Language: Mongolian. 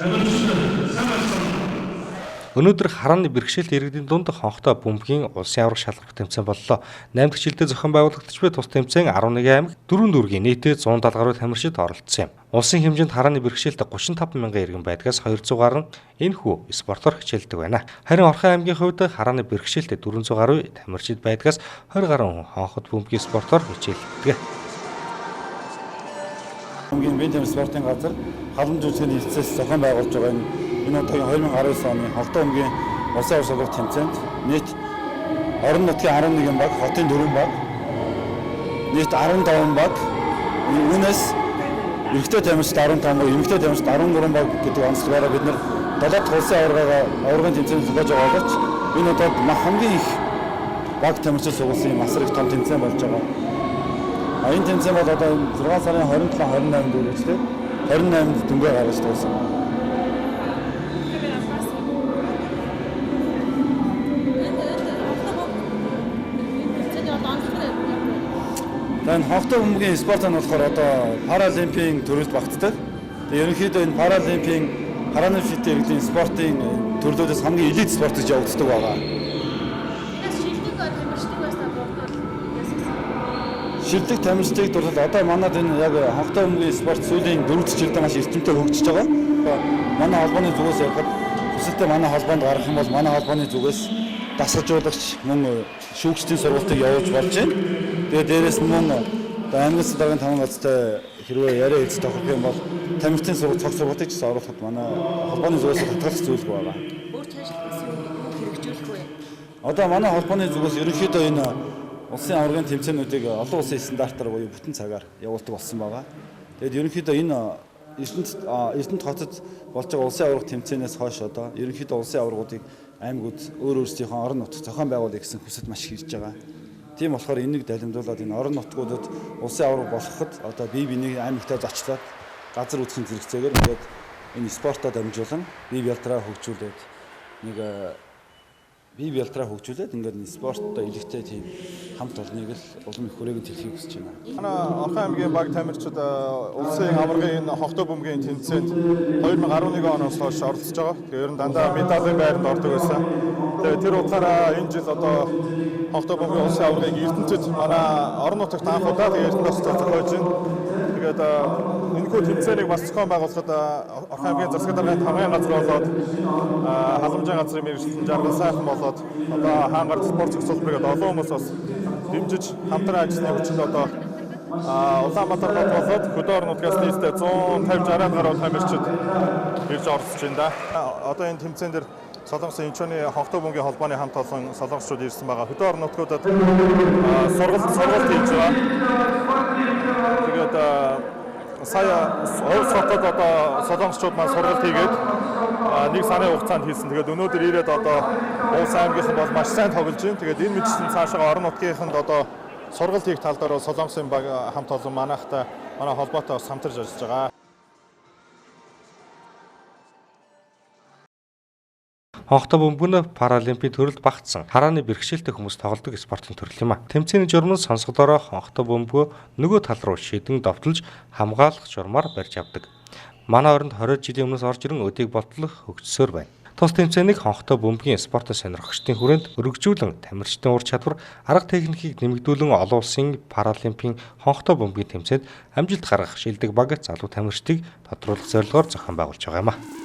Тамирчид сайн байна. Өнөөдөр харааны бэрхшээлт иргэдийн дунд хонхтой бөмбөгийн улсын аварга шалгарх тэмцээн боллоо. 8 дахь жилдээ зохион байгуулагдаж буй тус тэмцээн 11 аймаг 4 дүүргийн нийтээ 170 гаруй тамирчид оролцсон юм. Улсын хэмжээнд харааны бэрхшээлт 35 мянган иргэн байдгаас 200 гаруй энэхүү спортоор хичээлдэг байна. Харин Орхон аймгийн хувьд харааны бэрхшээлт 400 гаруй тамирчид байдгаас 20 гаруй хүн хонхот бөмбөгийн спортоор хичээлдэг. Бөмбөгийн бие тамир спортын газар халамж үйлчилгээний хэлтсээс зохион байгуулж байгаа энэ удаагийн 2019 оны хонхтой бөмбөгийн улсын аварга шалралт тэмцээнд нийт орон нутгийн 11 баг, хотын 4 баг, нийт 15 баг, үүнээс эрэгтэй тамирчид 15 баг, эмэгтэй тамирчид 13 баг гэдэг онцлогоороо бид нар 7 дахь улсын аваргын тэмцээнд зохиож байгаа боловч энэ удаад хамгийн их баг тамирчид суусан юм асар их том тэмцээн болж байгаа. Энэ тэмцээн бол одоо 6 сарын 27, 28-нд үргэлжлээд 28-нд дүнгээ гаргаж дуусна. За энэ хонхтой бөмбөгийн спорт нь болохоор одоо паралимпийн төрөлд багтдаг. Тэгээ ерөнхийдөө энэ паралимпийн харааны бэрхшээлтэй иргэдийн спортын төрлүүдээс хамгийн элит спорт гэж явагддаг байгаа. Шилдэг тамирчдыг дурлал одоо манад энэ яг хонхтой бөмбөгийн спорт сүүлийн 4 жилдээ маш эрчимтэй хөгжиж байгаа. Манай холбооны зүгээс ярихад хүсэлтээ манай холбоонд гаргах юм бол манай холбооны зүгээс дасгалжуулагч мөн шүүгчдийн сургалтыг явуулж болж байна. Тэгээ дээрээс нь мөн одоо аймгийн даргын таван газартай хэрвээ яриа хэлц тохирох юм бол тамирчдын сургалт цог сургалтыг ч гэсэн оруулахад манай холбооны зүгээс татгалах зүйлгүй байгаа. Өөр цаашлах бас юу хэрэгжүүлэх вэ? Одоо манай холбооны зүгээс ерөнхийдөө энэ улсын аваргын тэмцээнүүдийг олон улсын стандартаар буюу бүтэн цагаар явуулдаг болсон байгаа. Тэгээд ерөнхийдөө энэ Эрдэнэт хотод болж байгаа улсын аварга тэмцээнээс хойш одоо ерөнхийдөө улсын аваргуудыг аймагуд өөр өөрсдийнхөө орон нутг зохион байгуулъя гэсэн хүсэл маш их ирж байгаа. Тийм болохоор энийг далимдуулаад энэ орон нутгуудад улсын аварга болгоход одоо бие биенийг аймагтаа зочлоод газар үүсгэн зэрэгцээгээр ингээд энэ спортоо дамжуулан бие бялдраа хөгжүүлээд нэг бие бялдраа хөгжүүлээд ингээд энэ спорттой илэгтэй тийм хамт олныг л улам их хүрээг нь тэлхийг хүсэж байна. Манай Орхон аймгийн баг тамирчид улсын аваргын энэ хонхтой бөмбөгийн тэмцээнд 2011 оноос хойш оролцож байгаа. Тэгээ ер нь дандаа медалийн байранд ордог байсан. Тэгээ тэр утгаараа энэ жил одоо хонхтой бөмбөгийн улсын аваргыг Эрдэнэтэд манай орон нутагт анх удаа тэгээ Эрдэнэт хотод зохиож байна. Тэгээд энэхүү тэмцээнийг бас зохион байгуулахад Орхон аймгийн засаг даргын тамгын газар болоод халамжийн газрын мэргэжилтэн Жаргал сайхан болоод одоо хаангаар спорт зохицуулбар гэдэг олон хүмүүс бас дэмжиж хамтран ажилласны хүчинд одоо Улаанбаатар хот болоод хөдөө орон нутгаас нийтдээ 150 60 гаруй тамирчид ирж оролцож байна да. Одоо энэ тэмцээн дээр Солонгосын Инчоны хонхтой бөмбөгийн холбооны хамт олон солонгосчууд ирсэн байгаа. Хөдөө орон нутгуудад сургалт хийж байгаа. Тэгээд сая Увс хотод одоо солонгосчууд маань сургалт хийгээд нэг сарын хугацаанд хийсэн. Тэгээд өнөөдөр ирээд одоо Увс аймгийнхан бол маш сайн тоглож байна. Тэгээд энэ мэтчилэн цаашаа орон нутгийнханд одоо сургалт хийх тал дээр Солонгосын баг хамт олон манайхтай манай холбоотой бас хамтарч ажиллаж байгаа. Хонхтой бөмбөг нь паралимпийн төрөлд багтсан харааны бэрхшээлтэй хүмүүс тоглодог спортын төрөл юм а. Тэмцээний журам нь сонсголоороо хонхтой бөмбөгөө нөгөө тал руу шидэн довтолж хамгаалах журмаар барьж авдаг. Манай оронд 20 жилийн өмнөөс орж ирэн өдийг болтол хөгжсөөр байна. Тус тэмцээнийг хонхтой бөмбөгийн спортын сонирхогчдын хүрээнд өргөжүүлэн тамирчдын ур чадвар, арга техникийг нэмэгдүүлэн олон улсын паралимпийн хонхтой бөмбөгийн тэмцээнд амжилт гаргах шилдэг баг залуу тамирчдыг тодруулах зорилгоор зохион байгуулж байгаа юм а.